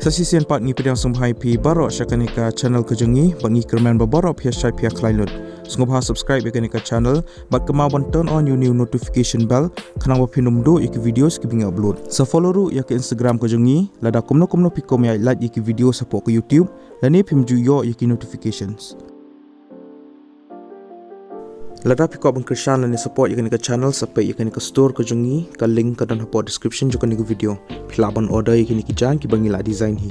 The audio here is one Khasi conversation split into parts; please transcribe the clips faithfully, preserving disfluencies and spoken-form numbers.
Sa shisien pat ngi pdiang sngewbha ïa phi baroh sha kane ka channel ka jong ngi, bad ngi kyrmen ba baroh phi ïa shait phi ïa khlaiñ lut. Sngewbha subscribe ïa kane ka channel, bad kynmaw ban turn on ïa une u notification bell, khnang ba phin ym duh ïa ki videos kiba ngi upload. Sa follow ruh ïa ka Instagram ka jong ngi, lada kumno kumno phi kwah ban ïa like ïa ki videos hapoh ka YouTube, lane phim ju ïoh ïa ki notifications. Lada phi kwah ban kyrshan lane support ïa kane ka channel, sa peit ïa kane ka store ka jong ngi, ka link ka don hapoh description jong kane ka video. Phi lah ban order ïa kine ki jaiñ kiba ngi la design hi.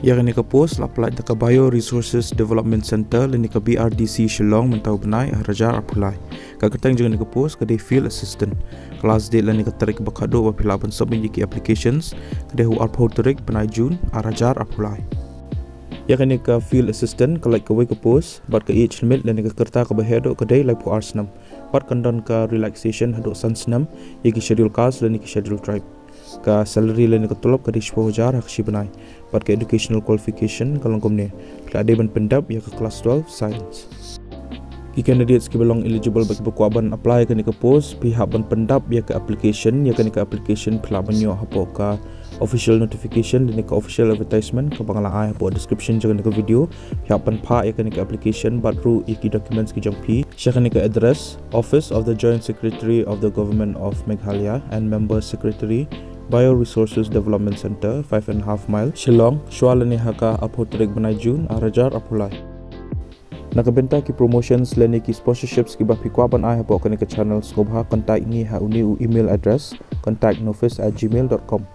Ïa kane ka post la pyllait da ka Bio Resources Development Center lane ka B R D C Shillong mynta u bnai ar hajar arphew lai. Ka kyrteng jong kane ka post ka dei Field Assistant. Ka last date lane ka tarik ba khatduh ba phi lah ban submit ïa ki applications ka dei ha u arphew tarik bnai June ar hajar arphew lai. Ïa kane ka Field Assistant ka lait kawei ka post, bad ka age limit lane ka rta kaba heh duh ka dei laiphew ar snem. Bad kan don ka relaxation haduh san snem ïa ki Schedule Caste lane ki Schedule Tribe. Ka salary lane ka tulop ka dei shiphew hajar ha ka shi bnai. Bad ka educational qualification ka long kumne: phi la dei ban pyndep ïa ka class twelve science. Ki candidates kiba long eligible bad kiba kwah ban apply ïa kane ka post, phi hap ban pyndep ïa ka application. Ïa kane ka application phi lah ban ïoh hapoh ka official notification lane ka official advertisement kaba nga la ai hapoh description jong kane ka video. Phi hap ban phah ïa kane ka application bad ruh ïa ki documents ki jong phi sha kane ka address: Office of the Joint Secretary of the Government of Meghalaya and Member Secretary, Bioresources Development Centre, five and a half mile, Shillong, shwa lane ha ka arphew tarik bnai June ar hajar arphew lai. Na ka bynta ki promotions lane ki sponsorships kiba phi kwah ban ai hapoh kane ka channel, sngewbha contact ngi ha une u email address: contact nofis at gmail dot com.